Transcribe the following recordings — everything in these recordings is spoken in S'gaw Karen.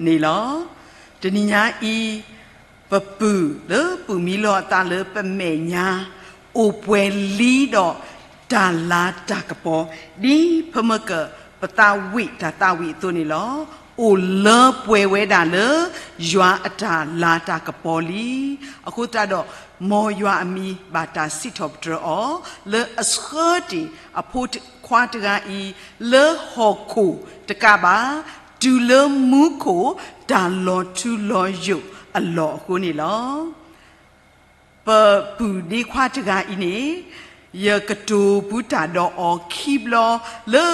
န့ၣ်လီၤ. တနံၤညါအံၤ ပပုၢ်လၢပုၢ်မံလီၤအသးလၢပမဲာ်ညါ အိၣ်ပှဲၤလံဒီးတၢ်လၤတၢ်ကပီၤ ဒ်ပမ့ၢ်ကပသးဝံၣ်တၢ်သးဝံၣ်အသိးန့ၣ်လီၤ. အိၣ်လၢပှဲၤဝဲဒၣ်လၢ ယွၤအတၢ်လၤတၢ်ကပီၤလံ. အဃိသတးဒီး မ်ယွၤအမံၤဘၣ်တၢ်စံးထီၣ်ပတြၢၤအီၤ လၢအဆှၢတ့ၢ်အဖိခွါတဂၤအံၤ လၢဟီၣ်ခိၣ်တကးဘၣ် တုၤလၢမူခိၣ်တၢ်လီၤထူလီၤယိာ်အလီၢ်အဃိန့ၣ်လီၤ. ပပုၢ်ဒ့ခွါတဂၤအံၤန့ၣ် ယကတိၤပူၤတၢ်ဒီးအီၤခံဘျီလၢ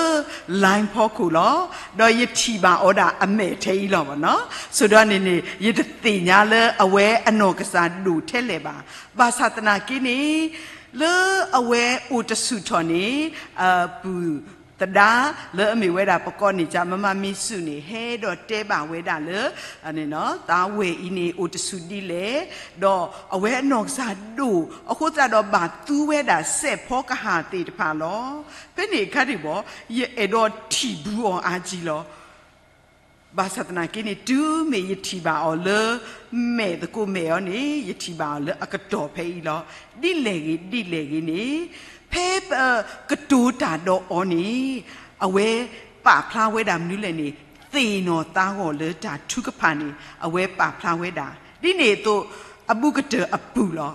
line ဖီခိၣ်လီၤ. ဒီးယထံၣ်ဘၣ်အီၤဒၣ်အမဲာ်ထဲအံၤလီၤဘၣ်နီၤ. ဆိးဒီးန့ၣ်န့ၣ် ယတသ့ၣ်ညါလၢအဝဲအနီၢ်ကစၢ်ဒိၣ်ထဲလဲၣ်ဘၣ်. ဘၣ်ဆၣ်သနာ်က့န့ၣ် လၢအဝဲအိၣ်တဆူၣ်ထီၣ်န့ၣ် အပုၢ်သဒါလၢအမ့ၢ်ဝဲဒၣ်ပကိးန့ၣ်ကမမမ့ၢ်စုၣ်န့ၣ် ဟဲဒီးတဲဘၣ်ဝဲဒၣ်လၢ သးဝဲၢ်အံၤန့ၣ် အိၣ်တဆူၣ်ဒ်လဲၣ်, ဒီးအဝဲအနီၢ်ကစၢ်ဒိၣ် အဃိသတးဒီးဘၣ်သူဝဲဒၣ်စဲးဖီကဟၣ်သ့ၣ်တဖၣ်လီၤ. ဖဲန့ၣ်အခါဒံးဘၣ် ယအဲၣ်ဒိးထံၣ်ဘူးအီၤအါကံလီၤ. ဘၣ်ဆၣ်သနာ်က့န့ၣ် တုၤမ့ၢ်ယထံၣ်ဘၣ်အီၤလၢ မဲာ်သကိးမဲာ်အီၤန့ၣ် ယထံၣ်ဘၣ်အီၤလၢအကတီၢ်ဖဲအံၤလီၤ. ဒ်လဲၣ်ဂ့ၤဒ်လဲၣ်ဂ့ၤန့ၣ် ဖဲပကတိၤတၢ်ဒီးအီၤန့ၣ် အဝဲပာ်ဖျါဝဲဒၣ်မနုၤလဲၣ်န့ၣ် သ့ၣ်နီၣ်သးဂီၢ်လၢတၢ်ထုကဖၣ်န့ၣ် အဝဲပာ်ဖျါဝဲဒၣ် ဒ်န့ၣ်အသိး အဘူးကတၢၢ်အပုၢ်လီၤ.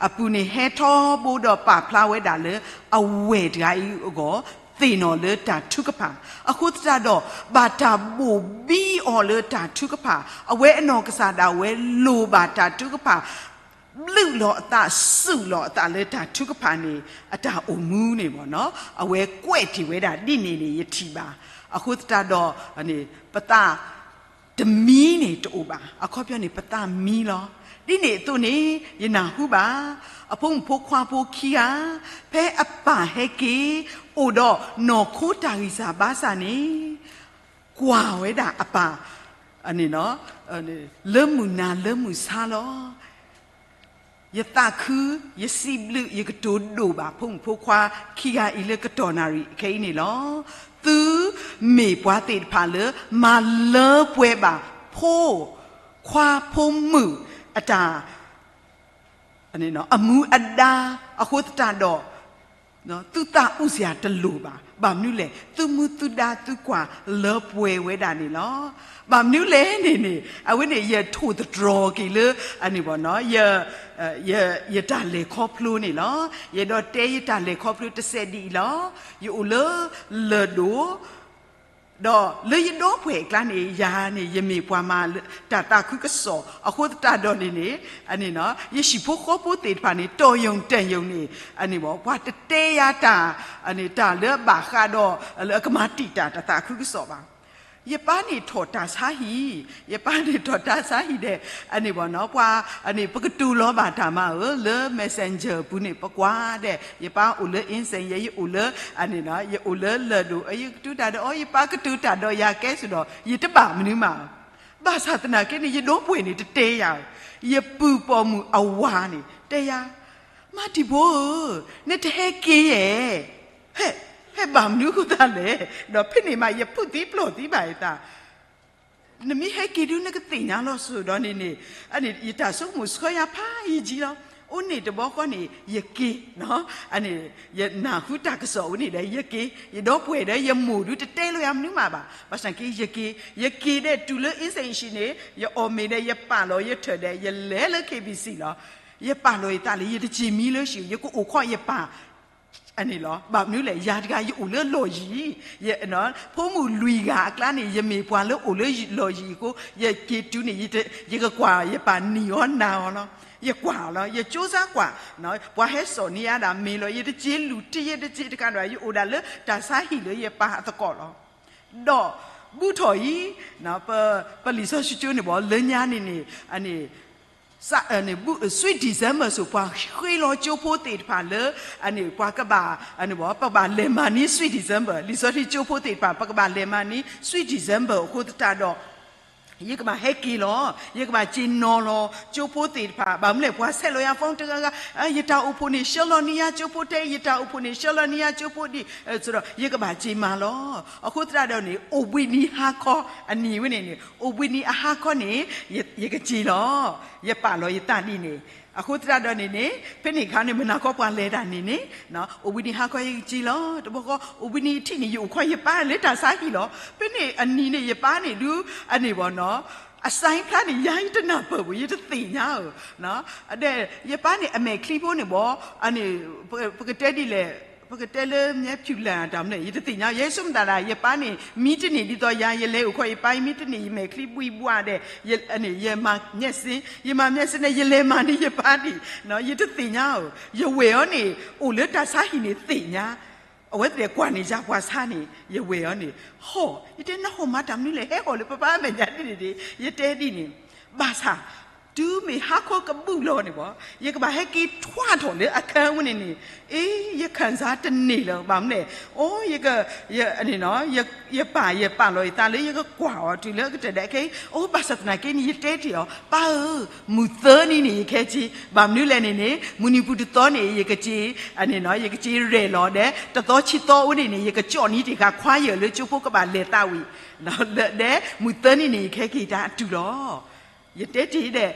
အပုၢ်န့ၣ်ဟဲထီဘိဒီးပာ်ဖျါဝဲဒၣ်လၢ အဝဲၢ်တဂၤအံၤအဂီၢ် သ့ၣ်နီၣ်လၢတၢ်ထုကဖၣ် အဃိသတးဒီး ဘၣ်တၢ်ဘိၣ်ဘံအီၤလၢတၢ်ထုကဖၣ် အဝဲအနီၢ်ကစၢ်ဒၣ်ဝဲလိၣ်ဘၣ်တၢ်ထုကဖၣ် ဘျုးလီၤအသး စူၢ်လီၤအသးလၢတၢ်ထုကဖၣ်န့ၣ် အတၢ်အိၣ်မူန့ၣ်ဘၣ်နီၤ အဝဲကွဲးတ့ၢ်ဝဲဒၣ်ဒ်န့ၣ်န့ၣ် ယထံၣ်ဘၣ်. အဃိသတးဒီး ပသးတမံန့ၣ်တအိၣ်ဘၣ်. အခီပညီန့ၣ် ပသးမံလီၤ. ဒ်န့ၣ်အသိးန့ၣ် ယနၢ်ဟူဘၣ် အဖိမုၣ်ဖိခွါဖိခံဂၤ ဖဲအပၢ်ဟဲက့ၤ အိၣ်ဒီးနီၢ်ခိတၢ်ဂံၢ်စၢ်ဘါစၢ်န့ၣ် ကွၢ်ဝဲဒၣ်အပၢ် လၢမုၢ်နၤလၢမုၢ်ဆါလီၤ. ယသးခု ယစံးဘျုး ယကတိၤဒိၣ်ဘၣ် ဖိမုၣ်ဖိခွါခံဂၤအံၤလၢကတီၢ်နၣ်ရံၣ်ခဲအံၤန့ၣ်လီၤ. သုမ့ၢ်ပှၤသ့ၣ်တဖၣ်လၢ မၤလၢပှဲၤဘၣ် ဖိခွါဖိမုၣ်အတၢ် အမူအဒါ အဃိသတးဒီး သုသးအုးစရာတလိၣ်ဘၣ်. ဘၣ်မနုၤလဲၣ် သုမူသုဒါသုကွၢ်လၢပှဲၤဝဲဒၣ်န့ၣ်လီၤ. ဘၣ်မနုၤလဲၣ်န့ၣ်န့ၣ် အဝဲန့ၣ် ယထိၣ်သတြီၤက့ၤလၢ အန့ၣ်ဘၣ်နီၤ ယတၢ်လဲၤခီဖျိန့ၣ်လီၤ. ယအဲၣ်ဒိးတဲယတၢ်လဲၤခီဖျိတစဲးဒ်အံၤလီၤ. ယအိၣ်လၢလၢၢ်ဒိၣ် ဒီးလၢယဒီပုၢ်ဝဲၢ်အကျါန့ၣ် ယၤန့ၣ် ယမ့ၢ်ပှၤမၤတၢ်သးခုကစီၣ် အဃိသတးဒီးန့ၣ်န့ၣ် ယဟံၣ်ဖိဃီဖိသ့ၣ်တဖၣ်န့ၣ် တီၢ်ယုၢ်တၢ်ယုၢ်န့ၣ် အန့ၣ်ဘၣ် ပှၤတတဲယၤတၢ် တၢ်လၢအဘၣ်ဃးဒီး လၢအကမၤတံာ်တာ်တၢ်သးခုကစီၣ်ဘၣ်. ယပၢ်န့ၣ်ထီၣ်တၢ်ဆါဟံၣ်, ယပၢ်န့ၣ်ထီၣ်တၢ်ဆါဟံၣ်ဒီး အန့ၣ်ဘၣ်နီၤ ပှၤ အန့ၣ်ပကတိၤလီၤဘၣ်တၢ်မၤဧၢ လၢ messenger ပူၤန့ၣ် ပကွၢ်ဒီး ယပၢ်အိၣ်လၢ အ့စ့ၣ် ယဲ ယအိၣ်လၢ အန့ၣ်နီၤ ယအိၣ်လၢလၢၢ်ဒိၣ် ယကတိၤတၢ်ဒီးအီၤ ယပၢ်ကတိၤတၢ်ဒီးယၤကဲဆိးဒီး ယတဘၣ်မနုၤမး ဘၣ်ဆၣ်သနာ်က့န့ၣ် ယဒီပုၢ်ဝဲၢ်န့ၣ် တတဲယၤ, ယပုၢ်ပိာ်မုၣ်အဝၤန့ၣ် တဲယၤ, မါတံၢ်ဖိဧၢ, နတဟဲက့ၤဧါ, ဟဲ, ဟဲဘၣ်မနုၤအဃိသတးလဲၣ်, ဒီးဖဲန့ၣ်မး ယဖုးသံပျိၢ်သံဘၣ်ယသး နမ့ၢ်ဟဲက့ၤဒုး နကသ့ၣ်ညါလီၤစိၤဒီးန့ၣ်န့ၣ်, အန့ၣ် ယတၢ်ဆိကမိၣ်ဆှၢယၤဖးယံာ်ကံလီၤ. အိၣ်န့ၣ်တဘျီဃီန့ၣ် ယက့ၤ, အန့ၣ် ယနၢ်ဟူတၢ်ကစီၣ်အိၣ်န့ၣ်ဒီး ယက့ၤ, ယဒီပုၢ်ဝဲၢ်ဒီး ယမိၢ်ဒုးတတဲလိာ်ယၤမနုၤမးဘၣ်. ဘၣ်ဆၣ်က့ ယက့ၤ, ယက့ၤဒီးတုၤလၢ အ့စ့ၣ် ဟံၣ်န့ၣ် ယအီၣ်မ့ၤဒီး ယပာ်လီၤယထၢၣ်ဒီး ယလဲၤလၢ KBC လီၤ. ယပာ်လီၤယသးလၢ ယတက့ၤမံလၢဟံၣ်, ယကအိၣ်ခိးယပၢ် အန့ၣ်လီၤ. ဘၣ်မနုၤလဲၣ် ယၤတဂၤ ယအိၣ်လၢလီၢ်ယံၤ, ဖိမုၣ်လွံၢ်ဂၤအကျါန့ၣ် ယမ့ၢ်ပှၤလၢအိၣ်လၢလီၢ်ယံၤအဃိ ယက့ၤတုၤန့ၣ် ယကကွၢ်ယပၢ်နံၤအီၤနၤအီၤလီၤ. ယကွၢ်အီၤလီၤ, ယကၠိစါကွၢ်, ပှၤဟဲစိာ်န့ၢ်ယၤဒၣ်မ့ၤလီၤ. ယတက့ၤလူၤတံၢ် ယတက့ၤတကးဒီး ယအိၣ်ဒၣ်လၢတၢ်ဆါဟံၣ်လၢယပၢ်အသကိးလီၤ. ဒီးဘူးထီၣ်အံၤ ပလံာ်စီဆှံကၠိန့ၣ်ဘၣ် လၢညါန့ၣ်န့ၣ် အန့ၣ် Sweet December ဆိ ပှၤဃ့လီၤကၠိဖိသ့ၣ်တဖၣ်လၢ အန့ၣ် ပှၤကဘၣ် ပကဘၣ်လဲၤမၤန့ၢ် Sweet December လံာ်စီဆှံကၠိဖိသ့ၣ်တဖၣ် ပကဘၣ်လဲၤမၤန့ၢ် Sweet December အဃိသတးဒီး ယကဘၣ်ဟဲက့ၤလီၤ, ယကဘၣ်စ့နီၤလီၤ ကၠိဖိသ့ၣ်တဖၣ်, ဘၣ်မနုၤလဲၣ် ပှၤဆဲးလီၤယၤ phone တဂၤဂၤ, ယတၢ်အိၣ်ဖှိၣ်န့ၣ် ဆှၢလီၤန့ၢ်ယၤကၠိဖိတဲ, ယတၢ်အိၣ်ဖှိၣ်န့ၣ် ဆှၢလီၤန့ၢ်ယၤကၠိဖိဒံး, ယကဘၣ်စ့မၤလီၤ. အဃိသတးဒီးန့ၣ် အိၣ်ဘှံးနံၤဟါခီအနံၤဝဲန့ၣ်န့ၣ်, အိၣ်ဘှံးနံၤအဟါခီန့ၣ် ယကစ့လီၤ, ယပာ်လီၤယသးဒ်န့ၣ်. အဃိသတးဒီးန့ၣ်န့ၣ် ဖဲန့ၣ်အခါန့ၣ် မုၢ်နၤခီပှၤလဲၤတၢ်န့ၣ်န့ၣ်, အိၣ်ဘှံးနံၤဟါခီယကစ့လီၤ, တဘျီဃီ အိၣ်ဘှံးနံၤထံးန့ၣ် ယအိၣ်ခိးယပၢ်လၢတၢ်ဆါဟံၣ်လီၤ. ဖဲန့ၣ်အနံၤန့ၣ် ယပၢ်န့ၣ်ဒုး အန့ၣ်ဘၣ်နီၤ, အစဲဖျါန့ၣ် ယၤယတနၢ်ပၢၢ်ဘၣ် ယတသ့ၣ်ညါဧၢ, ဒီးယပၢ်န့ၣ် အမဲာ်ချံဖိန့ၣ်ဘၣ်, အန့ၣ် ပကတဲဒ်လဲၣ်, ပကတဲလၢမဲာ်ဖၠူၣ်လၢ်တၢ်မနုၤ ယတသ့ၣ်ညါ, ယဲဆိကမိၣ်သးဒၣ် ယပၢ်န့ၣ် မံတန့ၢ်ဒ်သိးယၤ ယလဲၤအိၣ်ခိးယပၢ် မံတန့ၢ် ယမဲာ်ချံဘှံးဘှးဒီး ယမၤမျက်စိ, ယမၤမျက်စိန့ၣ် ယလဲၤမၤန့ၢ်ယပၢ်ဒံး, ယတသ့ၣ်ညါဧၢ, ယဝဲၢ်အီၤန့ၣ် အိၣ်လၢတၢ်ဆါဟံၣ်န့ၣ်သ့ၣ်ညါ, အဝဲသ့ၣ်ကွၢ်န့ၢ်ယၤပှၤဆါန့ၣ် ယဝဲၢ်အီၤန့ၣ်, ဟီၣ် ယတဲနဟီၣ်မၤတၢ်မနုၤလဲၣ် ဟဲဟီၣ်လၢပပၢ်အမဲာ်ညါဒ်န့ၣ်ဒံး, ယတဲဒ်န့ၣ်, ဘၣ်ဆၣ် တုၤမ့ၢ်ဟါခီကဘူၣ်လီၤန့ၣ်ဘၣ်, ယကဘၣ်ဟဲက့ၤထွးထီၣ်လၢအခန်းဝဲန့ၣ်န့ၣ်, အ့ ယခံစားတန့ၢ်လၢၤ ဘၣ်မနုၤလဲၣ်, အိ ယပာ်ယပာ်လီၤယသးလၢယကကွၢ်အီၤတုၤလၢအကတၢၢ်ဒၣ်ခဲအံၤ, အိ ဘၣ်ဆၣ်သနာ်က့န့ၣ် ယတဲတ့ၢ်အီၤ ပၢ်ဧၢ, မုၢ်သၢနံၤန့ၣ် ယကဟဲက့ၤ, ဘၣ်မနုၤလဲၣ်န့ၣ်န့ၣ် မုၢ်နံၤပူၤတသီန့ၣ် ယကက့ၤ, အန့ၣ်နီၤ ယကက့ၤရဲၣ်လီၤဒီး တသီခံသီဝဲန့ၣ်န့ၣ် ယကကၠီၣ်နံၤတ့ၢ်ဃာ်ခွါယၢၢ်လၢကၠိဖိကဘၣ်လဲၤသးဝံၣ်, ဒီးမုၢ်သၢနံၤန့ၣ် ယကဟဲက့ၤတၢ်အတုၤလီၤ. ယတဲတ့ၢ်ဒီး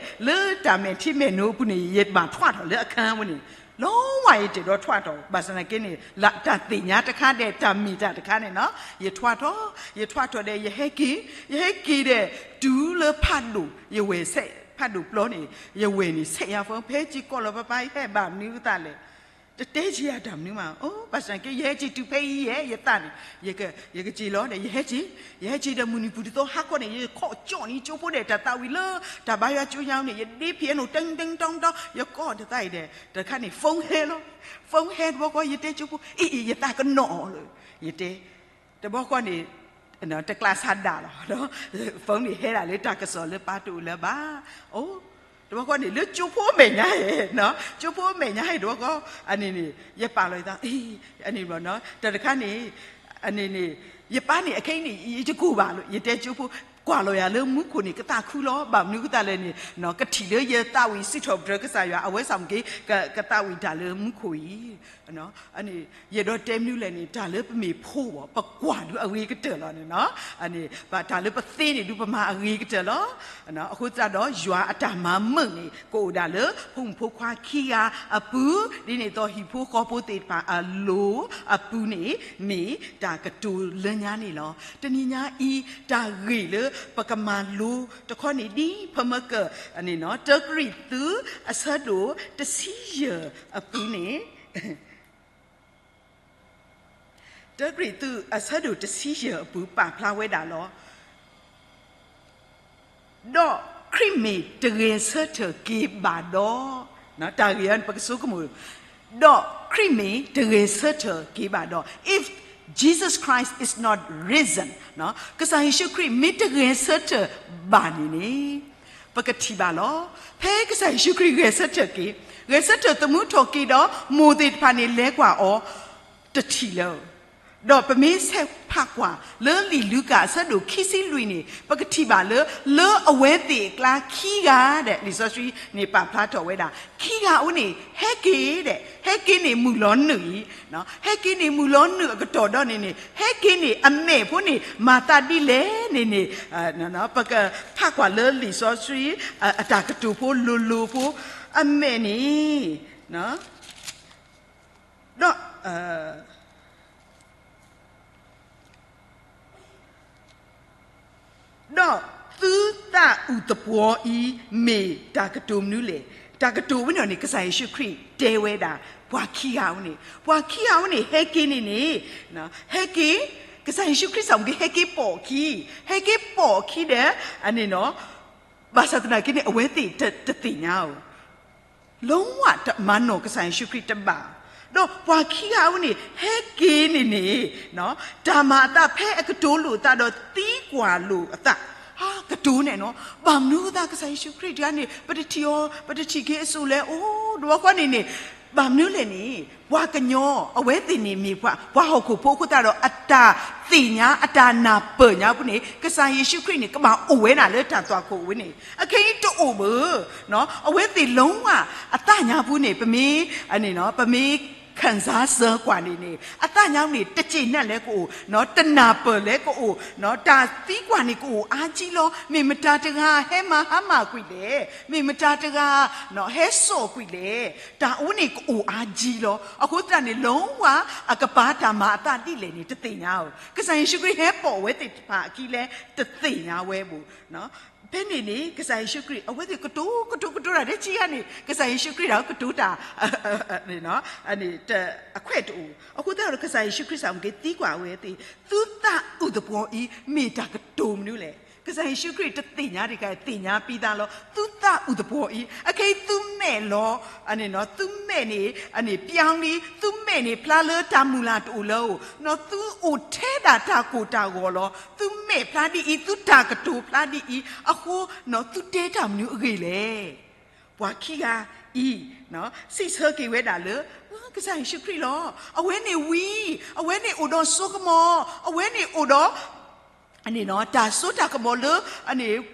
လၢတၢ်မဲာ်ထံမဲာ်နိအပူၤန့ၣ် ယဘၣ်ထွးထီၣ်လၢအခန်းဝဲန့ၣ်, လီၤဝဲယတ့ၢ်ဒီးထွးထီၣ် ဘၣ်ဆၣ်သနာ်က့န့ၣ် တၢ်သ့ၣ်ညါတခါဒီး တၢ်မ့ၢ်တၢ်တခါန့ၣ်နီၤ, ယထွးထီၣ်, ယထွးထီၣ်ဒီး ယဟဲက့ၤ, ယဟဲက့ၤဒီး တုၤလၢဖးဒိၣ်, ယဝဲၢ်ဆဲးဖးဒိၣ်ပျီန့ၣ်, ယဝဲၢ်န့ၣ် ဆဲးယၤဖိ ဖဲက့ၤကိးလီၤပၢ်ပၢ် ယဟဲဘၣ်မနုၤအသးလဲၣ် တတဲက့ၤယၤတၢ်မနုၤမး, အိ ဘၣ်ဆၣ်သနာ်က့ ယဟဲက့ၤတုၤဖဲအံၤယဲ ယသးန့ၣ်, ယက့ၤလီၤဒီး ယဟဲက့ၤ, ယဟဲက့ၤဒီးမုၢ်နံၤပူၤတသီဟါခီန့ၣ် ယခိးကၠီၣ်နံၤကၠိဖိဒီးတၢ်သးဝံၣ်လၢ တၢ်ဘါယွၤကၠိညါန့ၣ် ယဒ့ piano တၢတၢတၢတၢ, ယကိးတသးအံၤဒီး တခါန့ၣ် phone ဟဲလီၤ, phone ဟဲတဘျီဃီ ယတဲကၠိဖိ အ့ အ့ ယသးကနီၣ်အီၤလၢ ယတဲ တဘျီဃီန့ၣ် တကျးစးဒၣ်လီၤ, phone န့ၣ်ဟဲဒၣ်လၢတၢ်ကစီၣ်လၢပၢ်တအိၣ်လၢၤဘၣ်, အိ တဘျီဃီန့ၣ် လၢကၠိဖိအမဲာ်ညါဧိၤ, ကၠိဖိအမဲာ်ညါဧိၤ တဘျီဃီ အန့ၣ်န့ၣ် ယပာ်လီၤယသး အ့ အန့ၣ်ဘၣ်နီၤ, တၢ်တခါန့ၣ် အန့ၣ်န့ၣ် ယပၢ်န့ၣ် အခဲအံၤန့ၣ် ယတကိၢ်ဘၣ်လီၤ, ယတဲကၠိဖိ ကွၢ်လီၤယၤလၢမူခိၣ်န့ၣ် ကသးခုလီၤ, ဘၣ်မနုၤအဃိသတးလဲၣ်န့ၣ် ကထံၣ်လၢယသးဝံၣ်စံးထီၣ်ပတြၢၤကစၢ်ယွၤ အဝဲဆၣ်မ့ၢ်က့ၤ ကသးဝံၣ်တၢ်လၢမူခိၣ်အံၤ ယအဲၣ်ဒိးတဲမနုၤလဲၣ်န့ၣ် တၢ်လၢပမ့ၢ်ဖိဘၣ် ပကွၢ်ဒုးအဂ့ၤကတၢၢ်လီၤန့ၣ်နီၤ, တၢ်လၢပသ့န့ၣ်ဒုးပမၤအဂ့ၤကတၢၢ်လီၤ, အဃိသတးဒီး ယွၤအတၢ်မၤမုာ်န့ၣ် ကအိၣ်ဒၣ်လၢဖိမုၣ်ဖိခွါခံဂၤအပူၤ, ဒ်န့ၣ်အသိးဟံၣ်ဖိဃီဖိသ့ၣ်တဖၣ်အလိၤအပူၤန့ၣ် မ့ၢ်တၢ်ကတိၤလၢညါန့ၣ်လီၤ. တနံၤညါအံၤ တၢ်ဂ့ၢ်လၢပကမၤလိတခီန့ၣ် ဒ်ဖဲမ့ၢ်က တၢကရံၣ်သူး အဆၢဒိၣ်တဆံယဲၢ်အပူၤန့ၣ် တၢကရံၣ်သူး အဆၢဒိၣ်တဆံယဲၢ်အပူၤ ပာ်ဖျါဝဲဒၣ်လီၤ. ဒီးခရံာ်မ့ၢ်တဂဲၤဆၢထၢၣ်က့ၤဘၣ်ဒီး, တၢ်ဂ့ၢ်အံၤ ပကဆိကမိၣ်, ဒီးခရံာ်မ့ၢ်တဂဲၤဆၢထၢၣ်က့ၤဘၣ်ဒီး, if Jesus Christ is not risen, ကစၢ်ယ့ၣ်ၡူးခရံာ်မ့ၢ်တဂဲၤဆၢထၢၣ်ဘၣ်န့ၣ်န့ၣ် ပကထံၣ်ဘၣ်လီၤ. ဖဲကစၢ်ယ့ၣ်ၡူးခရံာ်ဂဲၤဆၢထၢၣ်က့ၤ, ဂဲၤဆၢထၢၣ်သမူထီၣ်က့ၤဒီး မိၢ်သ့ၣ်တဖၣ်န့ၣ်လဲၤကွၢ်အီၤ တထံၣ်လၢၤ ဒီးပမ့ၢ်ဆဲးဖးကွၢ်လၢလံာ်လူၤကၣ်အဆၢဒိၣ်ခံဆံလွံၢ်န့ၣ် ပကထံၣ်ဘၣ်လၢ လၢအဝဲသ့ၣ်အကျါခံဂၤဒီး လံာ်စီဆှံန့ၣ်ပာ်ဖျါထီၣ်ဝဲဒၣ် ခံဂၤအအိၣ်န့ၣ် ဟဲက့ၤဒီး ဟဲက့ၤန့ၣ်မုၢ်လီၤနုာ်အံၤ, ဟဲက့ၤန့ၣ်မုၢ်လီၤနုာ်အကတီၢ်ဒီးန့ၣ်န့ၣ် ဟဲက့ၤန့ၣ်အမဲာ်ဖိန့ၣ် မၤသးဒ်လဲၣ်န့ၣ်န့ၣ် ပကဖးကွၢ်လၢလံာ်စီဆှံ အတၢ်ကတိၤဖိလိၤလိၤဖိ အမဲာ်န့ၣ် ဒီး ဒီးသုသးအုၣ်သပှီၤအံၤ မ့ၢ်တၢ်ကတိၤမနုၤလဲၣ်. တၢ်ကတိၤဝဲန့ၣ်န့ၣ် ကစၢ်ယ့ၣ်ၡူးခရံာ်တဲဝဲဒၣ် ပှၤခံဂၤဝဲန့ၣ် ပှၤခံဂၤဝဲန့ၣ် ဟဲက့ၤန့ၣ်န့ၣ် ဟဲက့ၤ ကစၢ်ယ့ၣ်ၡူးခရံာ်စၢ်မ့ၢ်က့ၤ ဟဲက့ၤပိာ်အခံ ဟဲက့ၤပိာ်အခံဒီး အန့ၣ်နီၤ ဘၣ်ဆၣ်သနာ်က့န့ၣ် အဝဲသ့ၣ်တသ့ၣ်ညါဧိၤ လီၤဝဲတမၤနီၣ်ကစၢ်ယ့ၣ်ၡူးခရံာ်တဘၣ်, ဒီးပှၤခံဂၤအဝဲန့ၣ် ဟဲက့ၤန့ၣ်န့ၣ် တၢ်မၤအသးဖဲအကတိၤလိာ်အသးဒီးသံကွၢ်လိာ်အသး, ဟါ ကတိၤန့ၣ်နီၤ ဘၣ်မနုၤအသးကစၢ်ယ့ၣ်ၡူးခရံာ်တဂၤန့ၣ် ပတထံၣ်အီၤ ပတထံၣ်က့ၤအစိၣ်လဲၣ် အိၣ် တဘျီဃီန့ၣ်န့ၣ် ဘၣ်မနုၤလဲၣ်န့ၣ် ပှၤကညီအဝဲသ့ၣ်န့ၣ်မ့ၢ်ပှၤဟီၣ်ခိၣ်ဖိအဃိသတးဒီး အတၢ်သ့ၣ်ညါအတၢ်နၢ်ပၢၢ်ညါအပူၤန့ၣ် ကစၢ်ယ့ၣ်ၡူးခရံာ်န့ၣ် ကဘၣ်အိၣ်ဝဲဒၣ်လၢတၢ်သွၣ်ခိၣ်အဝဲန့ၣ် အခဲအံၤတအိၣ်ဘၣ်. အဝဲသ့ၣ်လီၤဝဲအသးညါပူၤန့ၣ် ပမ့ၢ် ပမ့ၢ် ခံစားချက် ကွၢ်န့ၣ်န့ၣ် အသးညါပူၤန့ၣ် တစ့ၣ်နၢ်လဲၣ်ကအိၣ်, တနၢ်ပၢၢ်လဲၣ်ကအိၣ်, တၢ်သံကွၢ်န့ၣ်ကအိၣ်အါကံလီၤ. မ့ၢ်မတၤတဂၤဟဲမၤဟါမၢ်ကွံာ်လဲၣ်, မ့ၢ်မတၤတဂၤ ဟဲစိာ်ကွံာ်လဲၣ်, တၢ်အဝဲန့ၣ်ကအိၣ်အါကံလီၤ. အဃိသတးန့ၣ် လီၤဝဲအကပၤတၢ်မၤအသးဒ်လဲၣ်န့ၣ် တသ့ၣ်ညါဧိၤ. ကစၢ်ယ့ၣ်ၡူးခရံာ်ဟဲပိာ်အဝဲသ့ၣ်တဖၣ်အခံလဲၣ် တသ့ၣ်ညါဝဲဘၣ်. ဖဲန့ၣ်န့ၣ် ကစၢ်ယ့ၣ်ၡူးခရံာ် အဝဲသ့ၣ်ကတိၤ ကတိၤ ကတိၤတၢ်ဒ်ဆံးယါန့ၣ် ကစၢ်ယ့ၣ်ၡူးခရံာ်ဒၣ်ကတိၤတၢ် အခွဲးတအိၣ်. အဃိသတးဒီး ကစၢ်ယ့ၣ်ၡူးခရံာ်စ့ၢ်ကီး သံကွၢ်ဝဲသ့ၣ်, သုသးအုးသပှီၤအံၤ မ့ၢ်တၢ်ကတိၤမနုၤလဲၣ်. ကစၢ်ယ့ၣ်ၡူးခရံာ်တသ့ၣ်ညါတခါ သ့ၣ်ညါပံသးလီၤ. သုသးအုးသပှီၤအံၤ အခဲအံၤသုမဲာ်လီၤ. သုမဲာ်န့ၣ် ပျီလံ, သုမဲာ်န့ၣ် ဖျါလၢတၢ်မုၢ်လၢ်တအိၣ်လၢၤဧိၤ, သုအိၣ်ထဲဒၣ်တၢ်ကိၢ်တၢ်ဂီၤလီၤ. သုမဲာ်ဖျါဒ်အံၤ, သုတၢ်ကတိၤဖျါဒ်အံၤ, အဃိ သုတဲတၢ်မနုၤအဂ့ၢ်လဲၣ်. ပှၤခံဂၤအံၤ စံးဆၢက့ၤဝဲဒၣ်လၢ ကစၢ်ယ့ၣ်ၡူးခရံာ်လီၤ. အဝဲန့ၣ်ဝံ, အဝဲန့ၣ်အိၣ်ဒီးစိကမီၤ, အဝဲန့ၣ်အိၣ်ဒီး တၢ်စိတၢ်ကမီၤလၢ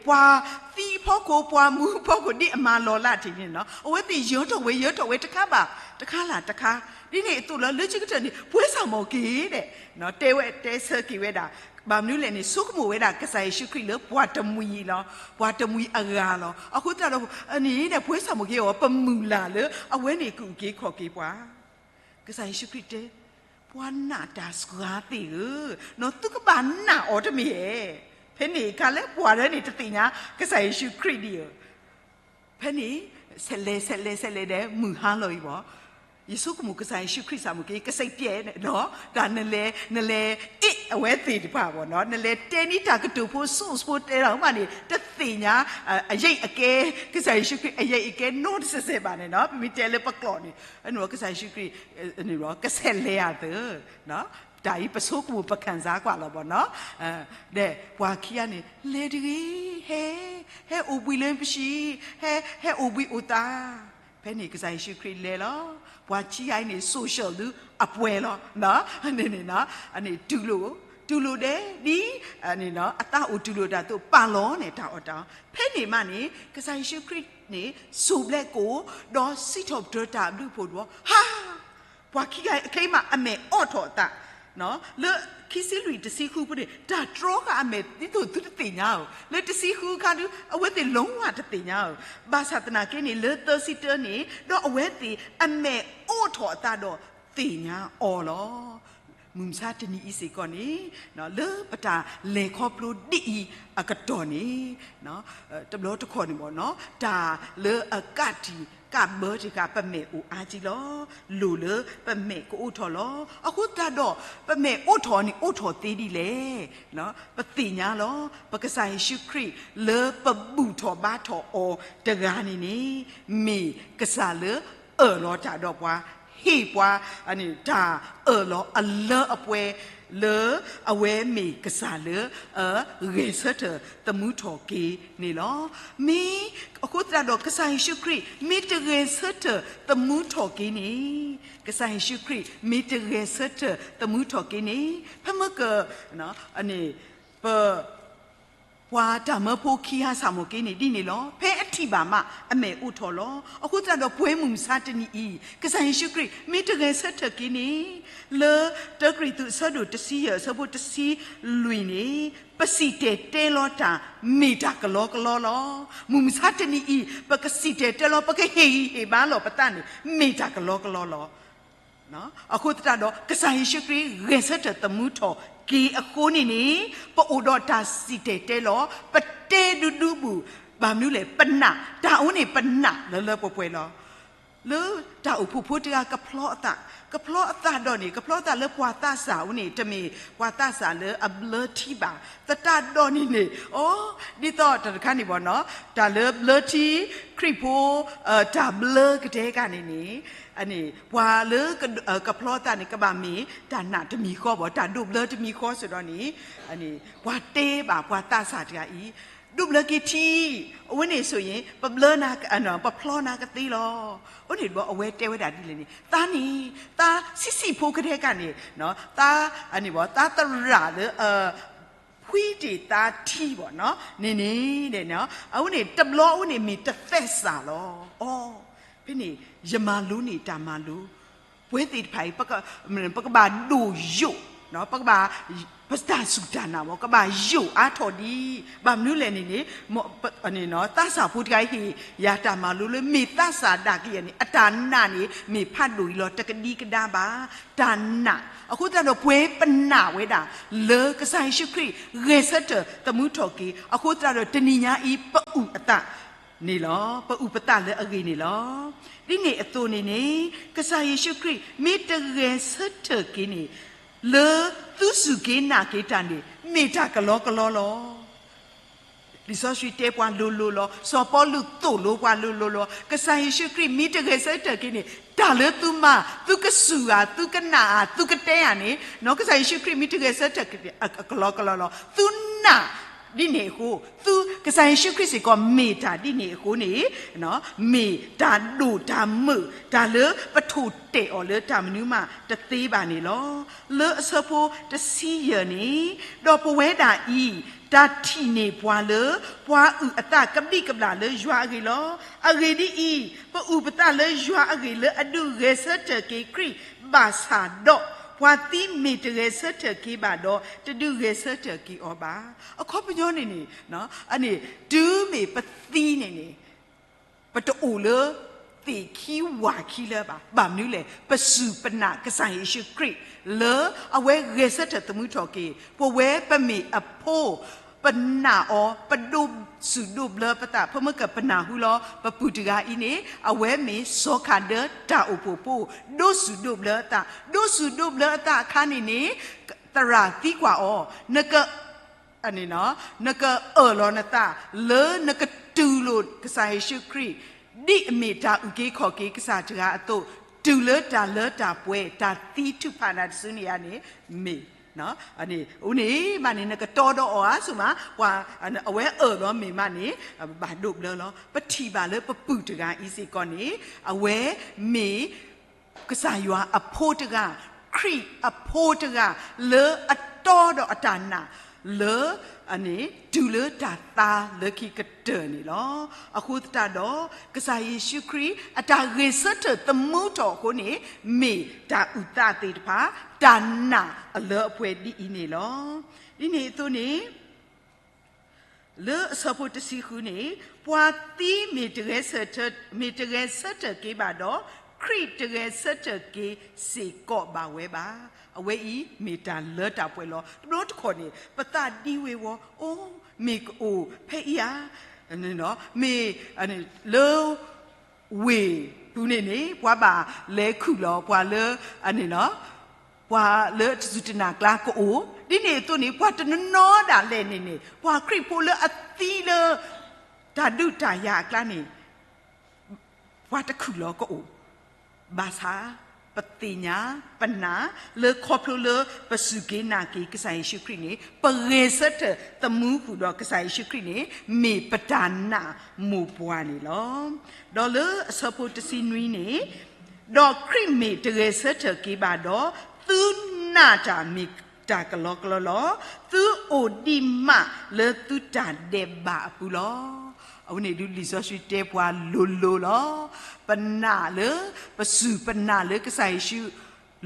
ပှၤသံအဖီခိၣ် ပှၤမူအဖီခိၣ် ဒ်အမၤလီၤလးတ့ၢ်န့ၣ်လီၤ. အဝဲသ့ၣ်ယၢၤထီၣ်ဝဲ ယၢၤထီၣ်ဝဲတခါဘၣ်တခါလၢ်တခါ, ဒ်န့ၣ်အသိးလီၤ. လၢခံကတၢၢ်န့ၣ် ပှဲၤဆၣ်မီၢ်က့ၤဒဲး တဲဝဲတဲဆၢက့ၤဝဲဒၣ်, ဘၣ်မနုၤလဲၣ်န့ၣ် ဆိကမိၣ်ဝဲဒၣ် ကစၢ်ယ့ၣ်ၡူးခရံာ်လၢပှၤတမှံၤလီၤ. ပှၤတမှံၤအဂၤလီၤ. အဃိသတးဒီး အန့ၣ်ဒဲး ပှဲၤဆၣ်မီၢ်က့ၤအီၤ ပမုၢ်လၢ်လၢအဝဲန့ၣ်ကအုၣ်က့ၤခီၣ်က့ၤပှၤ. ကစၢ်ယ့ၣ်ၡူးခရံာ်တဲ, ပှၤနာ်တၢ်စှၤသ့ၣ်ဧၢ, သုကဘၣ်နာ်အီၤတမ့ၢ်ဧါ. ဖဲန့ၣ်အခါလၢပှၤဒၣ်န့ၣ်တသ့ၣ်ညါ ကစၢ်ယ့ၣ်ၡူးခရံာ်ဒံးဧါ. ဖဲန့ၣ် ဆဲးလဲၤ ဆဲးလဲၤ ဆဲးလဲၤဒီး မုၢ်ဟါလီၤအံၤဘၣ်. ယဆိကမိၣ်ကစၢ်ယ့ၣ်ၡူးခရံာ်စ့ၢ်ကီး ကစံးပျဲးဒီး တၢ်နလဲၤ နလဲၤအ့ၣ်အဝဲသ့ၣ်တဖၣ်ဘၣ်နီၤ, နလဲၤတဲန့ၢ်တၢ်ကတိၤဖိ စိၣ်ဖိတဲလီၤမးန့ၣ် တသ့ၣ်ညါ အယံာ်အကဲ ကစၢ်ယ့ၣ်ၡူးခရံာ် အယံာ်အကဲနီတစဲးစဲးဘၣ်န့ၣ်နီၤ. ပမ့ၢ်တဲလၢပကျိာ်န့ၣ် ကစၢ်ယ့ၣ်ၡူးခရံာ် ကဆဲးလဲၤအသး တၢ်အံၤပဆိကမိၣ် ပခံစားကွၢ်လီၤဘၣ်နီၤ. ဒီးပှၤခံဂၤန့ၣ် လဲၤတဂ့ၤ, ဟဲ ဟဲအိၣ်ဘှံးလၢပဟံၣ်, ဟဲ ဟဲအိၣ်ဘှံးအိၣ်သါ. ဖဲန့ၣ်ကစၢ်ယ့ၣ်ၡူးခရံာ်လဲၤလီၤ. ပှၤခံဂၤအံၤန့ၣ် social ဒုးအပှဲၤလီၤ. န့ၣ်န့ၣ် တူၢ်လိာ် တူၢ်လိာ်ဒဲးဒ် အသးအိၣ်တူၢ်လိာ်တၢ်အသိး ပာ်လီၤန့ၢ်တၢ်အီၣ်တၢ်အီ. ဖဲန့ၣ်မးန့ၣ် ကစၢ်ယ့ၣ်ၡူးခရံာ်န့ၣ် စိၢ်ဘျဲးကိာ် ဒီးစံးထီၣ်ပတြၢၤတၢ်အဘျုးအဖှိၣ်ဒီး ဟါ ပှၤခံဂၤအံၤ အခဲအံၤမး အမဲာ်အိးထီၣ်အသး လၢခံဆံလွံၢ်တဆံဃုပူၤန့ၣ် တၢ်တြီဃာ်အမဲာ် ဒ်သိးသုတသ့ၣ်ညါဧိၤ, လၢတဆံဃုအခါဒုး အဝဲသ့ၣ်လီၤဝဲတသ့ၣ်ညါဧိၤ, ဘၣ်ဆၣ်သနာ်က့န့ၣ် လၢသၢဆံတၢန့ၣ် ဒီးအဝဲသ့ၣ်အမဲာ်အိးထီၣ်အသးဒီးသ့ၣ်ညါအီၤလီၤ. မုၢ်မဆါတနံၤအံၤစ့ၢ်ကီးန့ၣ် လၢပတၢ်လဲၤခီဖျိဒ်အံၤအကတီၢ်န့ၣ် တဘျီတခီၣ်န့ၣ်ဘၣ်နီၤ တၢ်လၢအကးတံာ်ကးဘၢတခါ ပမဲာ်အိၣ်အါကံလီၤ. လိၣ်လၢပမဲာ်ကအိးထီၣ်လီၤ. အဃိသတးဒီး ပမဲာ်အိးထီၣ်န့ၣ် အိးထီၣ်သ့ဒ်လဲၣ်. ပသ့ၣ်ညါလီၤ. ပကစၢ်ယ့ၣ်ၡူးခရံာ်လၢပဘူၣ်ထီၣ်ဘါထီၣ်အီၤတဂၤန့ၣ်န့ၣ် မ့ၢ်ကစၢ်လၢအၢၣ်လီၤတၢ်ဒီးပှၤ, ဟ့ၣ်ပှၤ တၢ်အၢၣ်လီၤအလၢအပှဲၤ လၢအဝဲမ့ၢ်ကစၢ်လၢ ဂဲၤဆၢထၢၣ်သမူထီၣ်က့ၤန့ၣ်လီၤ. မ့ၢ်အဃိသတးဒီး ကစၢ်ယ့ၣ်ၡူးခရံာ် မ့ၢ်တဂဲၤဆၢထၢၣ်သမူထီၣ်က့ၤန့ၣ်, ကစၢ်ယ့ၣ်ၡူးခရံာ် မ့ၢ်တဂဲၤဆၢထၢၣ်သမူထီၣ်က့ၤန့ၣ်, ဖဲမ့ၢ်က ပ ပှၤတၢ်မၢဖိခံဂၤစ့ၢ်ကီးက့ၤန့ၣ် ဒ်န့ၣ်လီၤ. ဖဲအထံၣ်ဘၣ်မး အမဲာ်အိးထီၣ်လီၤ. အဃိသတးဒီး ပှဲၤမုၢ်မဆါတနံၤအံၤ ကစၢ်ယ့ၣ်ၡူးခရံာ် မ့ၢ်တဂဲၤဆၢထၢၣ်က့ၤန့ၣ်, လၢတၢကရံၣ်သူးအဆၢဒိၣ်တဆံယဲၢ်အဆၢဖိတဆံလွံၢ်န့ၣ်, ပစံၣ်တဲၤတဲလီၤတၢ် မ့ၢ်တၢ်ကလီကလီလီၤ. မုၢ်မဆါတနံၤအံၤ ပကစံၣ်တဲၤတဲလီၤ ပကဟ့ၣ်ဂံၢ်ဟ့ၣ်ဘါလီၤပသးန့ၣ် မ့ၢ်တၢ်ကလီကလီလီၤ. အဃိသတးဒီး ကစၢ်ယ့ၣ်ၡူးခရံာ်ဂဲၤဆၢထၢၣ်သမူထီၣ်က့ၤအဃိန့ၣ်န့ၣ်, ပအိၣ်ဒီးတၢ်စံၣ်တဲၤတဲလီၤ, ပတဲဒူဒူဘူး, ဘၣ်မနုၤလဲၣ် ပနာ်, တၢ်အဝဲန့ၣ်ပနာ်လၢလၢပှဲၤပှဲၤလီၤ. လၢတၢ်အိၣ်ဖှိၣ်ဖိတဂၤကဖျီအသး, ကဖျီအသးဒီးန့ၣ် ကဖျီအသးလၢပှၤသးစၢ်အအိၣ်န့ၣ် တမ့ၢ်ပှၤသးစၢ်လၢအဘျၢထံဘၣ်. သတးဒီးန့ၣ်န့ၣ် အိ ဒ်သိးတၢ်တခါန့ၣ်ဘၣ်နီၤ, တၢ်လၢဘျၢထံခရံာ်ဖိ တၢ်ဘျၢကတဲာ်ကတီၤန့ၣ်န့ၣ်, ပှၤလၢကဖျီအသးန့ၣ် ကဘၣ်မ့ၢ်တၢ်နာ်တမံၤဃီဘၣ်, တၢ်ဒိးဘျၢတမံၤဃီစ့ၢ်ကီးန့ၣ်, ပှၤတဲဘၣ်ပှၤသးစၢ်တဂၤအံၤ ဒိးဘျၢက့ၤထံ, အဝဲန့ၣ်ဆိၣ်ဂ့ၤ ပဘျၢနၤ, ပဖျီနၤကသ့လီၤ. အဃိန့ၣ်ဒီး အဝဲတဲဝဲဒၣ်ဒ်လဲၣ်န့ၣ် သးန့ၣ်, သးဆံးဆံးဖိကဒဲကန့ၣ်, သး, သးသရၣ်လၢ ဖှံတ့ၢ်သးထံဘၣ်န့ၣ်န့ၣ်, အဝဲန့ၣ်တဘျီအဝဲန့ၣ်မ့ၢ်တသဲစးလီၤ. အီ, ဖဲန့ၣ် ယမၤလိန့ၢ်တၢ်မၤလိ, ပဝဲသ့ၣ်တဖၣ်အံၤ ပကဘၣ်ဒိၣ်ယိာ်, ပကဘၣ်, ပတၢ်စူၢ်တၢ်နာ်ဘၣ် ကဘၣ်ယိာ်အါထီၣ်ဒံး, ဘၣ်မနုၤလဲၣ်န့ၣ်န့ၣ် သးစၢ်ဖိတဂၤဟ့ၣ်ယၤတၢ်မၤလိလၢ မ့ၢ်သးစၢ်ဒၣ်ကယဲၢ်န့ၣ် အတၢ်နာ်န့ၣ် မ့ၢ်ဖးဒိၣ်အံၤလီၤ တကဒံကဒါဘၣ်, တၢ်နာ်. အဃိသတးဒီး ပဝဲပနာ်ဝဲဒၣ် လၢကစၢ်ယ့ၣ်ၡူးခရံာ် ဂဲၤဆၢထၢၣ်သမူထီၣ်က့ၤ, အဃိသတးဒီး တနံၤညါအံၤ ပအုၣ်အသးန့ၣ်လီၤ. ပအုၣ်ပသးလၢအဂ့ၢ်န့ၣ်လီၤ. ဒ်န့ၣ်အသိးန့ၣ်န့ၣ် ကစၢ်ယ့ၣ်ၡူးခရံာ် မ့ၢ်တဂဲၤဆၢထၢၣ်က့ၤန့ၣ် လၢသုစူၢ်က့ၤနာ်က့ၤတၢ်န့ၣ် မ့ၢ်တၢ်ကလီကလီလီၤ. လံာ်စီဆှံတဲပှၤလိၤလိၤလီၤ. စီၤပီလူးသိၣ်လိပှၤလိၤလိၤလီၤ. ကစၢ်ယ့ၣ်ၡူးခရံာ်မ့ၢ်တဂဲၤဆၢထၢၣ်က့ၤန့ၣ် တၢ်လၢသုမၤ, သုကစူၢ်ဧါ, သုကနာ်ဧါ, သုကတဲဧါန့ၣ်, ကစၢ်ယ့ၣ်ၡူးခရံာ်မ့ၢ်တဂဲၤဆၢထၢၣ်က့ၤန့ၣ် အကလီကလီလီၤ. သုနာ်ဒ်န့ၣ်အဃိ, သု, ကစၢ်ယ့ၣ်ၡူးခရံာ်စ့ၢ်ကီးမ့ၢ်တၢ်ဒ်န့ၣ်အဃိန့ၣ်, မ့ၢ်တၢ်ဒိၣ်တၢ်မုၢ်, တၢ်လၢပထိၣ်တဲာ်အီၤလၢတၢ်မနုၤမးတသ့ဘၣ်န့ၣ်လီၤ. လၢအဆၢဖိတဆံယဲၢ်န့ၣ်, ဒီးပဝဲဒၣ်အံၤ တၢ်ထံၣ်န့ၢ်ပှၤလၢ ပှၤအုၣ်အသးကဘျံးကဘျၣ်လၢယွၤအဂ့ၢ်လီၤ. အဂ့ၢ်ဒ်အံၤ, ပအုၣ်ပသးလၢယွၤအဂ့ၢ်လၢအဒုးဂဲၤဆၢထၢၣ်က့ၤခရံာ်ဘၣ်ဆၣ်ဒီး, ပှၤသံမ့ၢ်တဂဲၤဆၢထၢၣ်က့ၤဘၣ်ဒီး တဒုးဂဲၤဆၢထၢၣ်က့ၤအီၤဘၣ်. အခီပညီန့ၣ်န့ၣ်, အန့ၣ်, တုၤမ့ၢ်ပသံန့ၣ်န့ၣ် ပတအိၣ်လၢ သ့ၣ်ခံဝၣ်ခံလၢၤဘၣ်. ဘၣ်မနုၤလဲၣ်, ပစူၢ်ပနာ်ကစၢ်ယ့ၣ်ၡူးခရံာ် လၢအဝဲဂဲၤဆၢထၢၣ်သမူထီၣ်က့ၤ, ပဝဲပမ့ၢ်အဖိ, ပနာ်အီၤ, ပဒိးစူၢ်ဒိးဘျၢပသး, ဖဲမ့ၢ်ကပနၢ်ဟူလီၤ ပပုၢ်တဂၤအံၤန့ၣ် အဝဲမ့ၢ်စီၤခးဒၢတၢ်အိၣ်ဖှိၣ်ဖိ, ဒိးစူၢ်ဒိးဘျၢအသး, ဒိးစူၢ်ဒိးဘျၢအသးအခါန့ၣ်န့ၣ်, သရၣ်သံကွၢ်အီၤ, နက နကအၢၣ်လီၤနသး လၢနကတူၢ်လိာ်ကစၢ်ယ့ၣ်ၡူးခရံာ် ဒ်အမ့ၢ်တၢ်အုၣ်က့ၤခီၣ်က့ၤကစၢ်တဂၤအသိး, တုၤလၢတၢ်လၢတၢ်ပှဲၤ တၢ်သံထုးဖးနၤတစုန့ၣ်ဧါန့ၣ်, မ့ၢ်, အန့ၣ်န့ၣ် ဘၣ်န့ၣ် နကတီဒီးအီၤဧါ ဆိမး, ပှၤ, အဝဲအၢၣ်လီၤမ့ၢ်မးန့ၣ် ဘၣ်ဒိးဘျၢလီၤ. ပထံၣ်ဘၣ်လၢပပုၢ်တဂၤအံၤစ့ၢ်ကီးန့ၣ် အဝဲမ့ၢ် ကစၢ်ယွၤအဖိတဂၤ, ခရံာ်အဖိတဂၤ, လၢအတီဒီးအတၢ်နာ်, လၢ, အန့ၣ်, တုၤလၢတၢ်သါလၢခံကတၢၢ်န့ၣ်လီၤ. အဃိသတးဒီး, ကစၢ်ယ့ၣ်ၡူးခရံာ် အတၢ်ဂဲၤဆၢထၢၣ်သမူထီၣ်အဃိန့ၣ်, မ့ၢ်တၢ်အုၣ်သးသ့ၣ်တဖၣ်, တၢ်နာ်အလၢအပှဲၤဒ်အံၤန့ၣ်လီၤ. ဒ်န့ၣ်အသိးန့ၣ် လၢအဆၢဖိတဆံဃုန့ၣ်, ပှၤသံမ့ၢ်တဂဲၤဆၢထၢၣ်, မ့ၢ်တဂဲၤဆၢထၢၣ်က့ၤဘၣ်ဒီး, ခရံာ်တဂဲၤဆၢထၢၣ်က့ၤစ့ၢ်ကီးဘၣ်ဝဲဘၣ်. အဝဲအံၤမ့ၢ်တၢ်လၢတၢ်ပှဲၤလီၤ. တဘျီတခီၣ်န့ၣ် ပသးဒံဝ့ၤဝီၤ, အိ, မ့ၢ်ကအိၣ်ဖဲအံၤဧါ, မ့ၢ်, လၢ ဝ့ၢ်ပူၤန့ၣ်န့ၣ် ပှၤဘၣ်လဲၤခုၣ်လီၤပှၤလၢ, အန့ၣ်လီၤ, ပှၤလၢတစူၢ်တနာ်ကျါကအိၣ်, ဒ်န့ၣ်အသိးန့ၣ် ပှၤတနီၤနီၤဒၣ်လဲာ်န့ၣ်န့ၣ် ပှၤခရံာ်ဖိလၢအသံလၢ တၢ်ဒုးတၢ်ယၤအကျါန့ၣ် ပှၤတခုၣ်လီၤကအိၣ်, ဘၣ်ဆၣ် ပသ့ၣ်ညါ ပနာ် လၢခီဖျိလၢပစူၢ်က့ၤနာ်က့ၤကစၢ်ယ့ၣ်ၡူးခရံာ်န့ၣ် ပဂဲၤဆၢထၢၣ်သမူဃုာ်ဒီးကစၢ်ယ့ၣ်ၡူးခရံာ်န့ၣ် မ့ၢ်ပတၢ်နာ်မိၢ်ပှၢ်န့ၣ်လီၤ. ဒီးလၢအဆၢဖိတဆံနွံန့ၣ်, ဒီးခရံာ်မ့ၢ်တဂဲၤဆၢထၢၣ်က့ၤဘၣ်ဒီး, သုနာ်တၢ်မ့ၢ်တၢ်ကလီကလီလီၤ. သုအိၣ်ဒံးမးလၢသုတၢ်ဒဲးဘးအပူၤလီၤ. အဝဲန့ၣ်ဒုးလံာ်စီဆှံတဲပှၤလိၤလိၤလီၤ. ပနာ်လၢ, ပစူၢ်ပနာ်လၢကစၢ်ယ့ၣ်ၡူး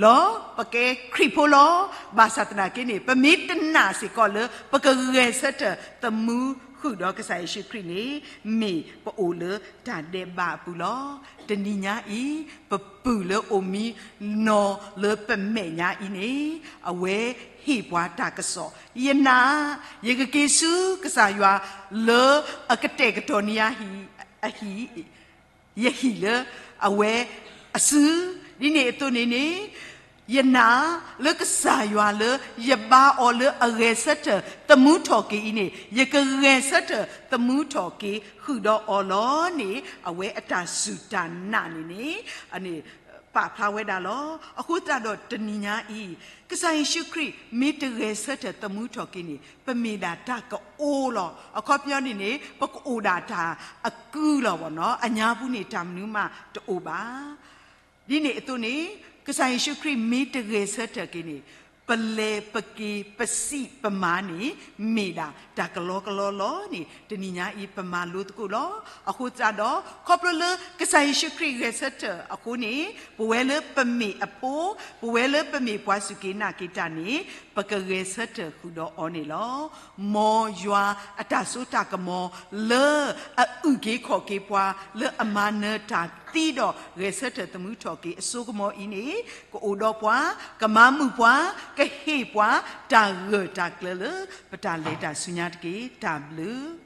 လီၤ. ပကဲခရံာ်ဖိလီၤ. ဘၣ်ဆၣ်သနာ်က့န့ၣ် ပမ့ၢ်တနာ်စ့ၢ်ကီးလၢ ပကဂဲၤဆၢထၢၣ်သမူဃုာ်ဒီးကစၢ်ယ့ၣ်ၡူးခရံာ်န့ၣ် မ့ၢ်ပအိၣ်လၢတၢ်ဒဲးဘးအပူၤလီၤ. တနံၤညါအံၤ ပပုၢ်လၢအိၣ်မံနီၤလၢပမဲာ်ညါအံၤန့ၣ် အဝဲဟ့ၣ်ပှၤတၢ်ကစီၣ်, ယနာ်, ယကက့ၤဆူကစၢ်ယွၤလၢအကတဲာ်ကတီၤန့ၢ်ယၤအဟံၣ်, ယဟံၣ်လၢအဝဲအစု, ဒ်န့ၣ်အသိးန့ၣ်န့ၣ် ယနာ်လၢကစၢ်ယွၤလၢယဘါအီၤလၢအဂဲၤဆၢထၢၣ်သမူထီၣ်က့ၤအံၤန့ၣ် ယကဂဲၤဆၢထၢၣ်သမူထီၣ်က့ၤဃုာ်ဒီးအီၤလီၤန့ၣ် အဝဲအတၢ်စူၢ်တၢ်နာ်န့ၣ်န့ၣ်, အန့ၣ် ပာ်ဖျါဝဲဒၣ်လီၤ. အဃိသတးဒီးတနံၤညါအံၤ, ကစၢ်ယ့ၣ်ၡူးခရံာ်မ့ၢ်တဂဲၤဆၢထၢၣ်သမူထီၣ်က့ၤန့ၣ် ပမ့ၢ်ဒၣ်တၢ်ကအိၣ်လီၤ. အခီပညီန့ၣ်န့ၣ် ပကအိၣ်ဒၣ်တၢ်အကုၢ်လီၤဘၣ်နီၤ. အညါပူၤန့ၣ် တၢ်မနုၤမးတအိၣ်ဘၣ်. ဒ်န့ၣ်အသိးန့ၣ်, ကစၢ်ယ့ၣ်ၡူးခရံာ်မ့ၢ်တဂဲၤဆၢထၢၣ်က့ၤန့ၣ်, ပလဲၤပက့ၤပစံးပမၤန့ၣ် မ့ၢ်ဒၣ်တၢ်ကလီကလီလီၤန့ၣ် တနံၤညါအံၤပမၤလိသကိးလီၤ. အဃိသတးဒီး ခီဖျိလၢကစၢ်ယ့ၣ်ၡူးခရံာ်ဂဲၤဆၢထၢၣ်အဃိန့ၣ်, ပဝဲလၢပမ့ၢ်အဖိ, ပဝဲလၢပမ့ၢ်ပှၤစူၢ်က့ၤနာ်က့ၤတၢ်န့ၣ်, ပကဂဲၤဆၢထၢၣ်ဃုာ်ဒီးအီၤန့ၣ်လီၤ. မ်ယွၤအတၢ်စိတၢ်ကမီၤလၢအအုၣ်က့ၤခီၣ်က့ၤပှၤ လၢအမၤနၢၤတၢ်သံဒီးဂဲၤဆၢထၢၣ်သမူထီၣ်က့ၤအစိကမီၤအံၤန့ၣ်, ကအိၣ်ဒီးပှၤ, ကမၤမုာ်ပှၤ, ကဟ့ၣ်ပှၤတၢ်ဂၢၢ်တၢ်ကျၢၤလၢပတၢ်လဲၤတၢ်ဆူညါတက့ၢ်. တၢ်ဘျုး